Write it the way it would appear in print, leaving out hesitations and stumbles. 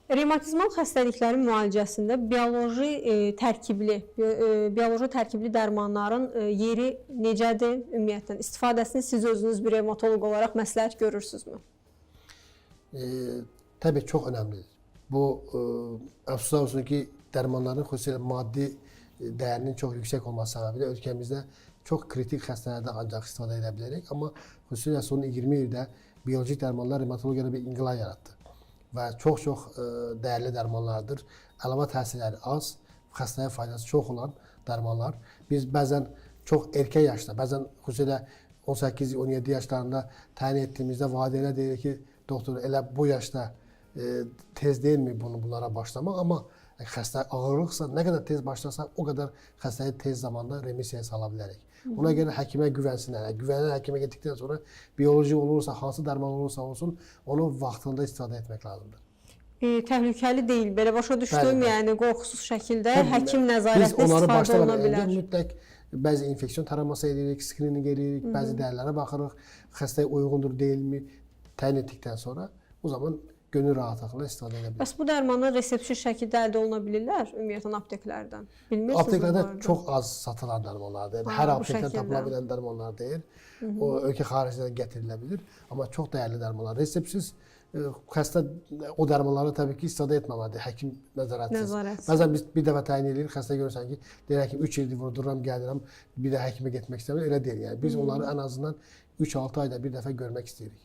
Revmatizmal xəstəliklərin müalicəsində bioloji tərkibli, bioloji tərkibli dərmanların yeri necədir ümumiyyətlə? İstifadəsini siz özünüz bir revmatoloq olaraq məsləhət görürsünüzmü? Təbii çox önəmlidir. Bu əfsuslar olsun ki, dərmanların xüsusilə maddi dəyərinin çox yüksək olması səbəbilə ölkəmizdə çox kritik xəstələrdə ancaq istifadə edə bilərik. Amma xüsusilə son 20 ildə bioloji dərmanlar revmatologiyada bir inqilab yaratdı və çox-çox dəyərli dərmanlardır. Əlavə təsirləri az, xəstəyə faydası çox olan dərmanlar. Biz bəzən çox erkən yaşda, bəzən xüsusilə 18-17 yaşlarında təyin etdiyimizdə valideynlər deyir ki, doktor, elə bu yaşda tez deyilmi bunu bunlara başlamaq, amma xəstə ağırlıqsa nə qədər tez başlasaq, o qədər xəstəyi tez zamanda remissiyaya sala bilərik. Ona görə həkimə güvənsinlər. Güvənən həkimə getdikdən sonra bioloji olursa, hansı dərman olursa olsun, onu vaxtında istifadə etmək lazımdır. Təhlükəli deyil, belə başa düşdüm. Bəli, bəli. Yəni qorxusuz şəkildə Təbii, həkim biz nəzarətində onları istifadə oluna başlamadan öncə bilər. mütləq bəzi infeksiyon taraması edirik, skrininq edirik, bəzi dəyərlərə baxırıq, xəstəyə uyğundur, deyilmi təyin etdikdən sonra o zaman gönül rahatlıqla istifadə edə bilərik. Bəs bu dərmanlar reseptsiz şəkildə əldə oluna bilirlər ümumiyyətlə apteklərdən? Bilmirsiniz Apteklərdə bu barədə? çox az satılan dərmanlardır. Yəni Ha, hər bu aptekdən şəkildə. tapıla bilən dərmanlar deyil. O ölkə xaricindən gətirilə bilir, amma çox dəyərli dərmanlar. Reseptsiz xəstə o dərmanları təbii ki, istifadə etməməlidir həkim nəzarətsiz. Nəzarətsiz. Bəzən biz bir dəfə təyin edirik, xəstə görürsən ki, deyir həkim 3 ildir vurdururam, gəlirəm, bir də həkimə getmək istəmirəm. Elə deyil. Yəni biz onları ən azından 3-6 ayda bir dəfə görmək istəyirik.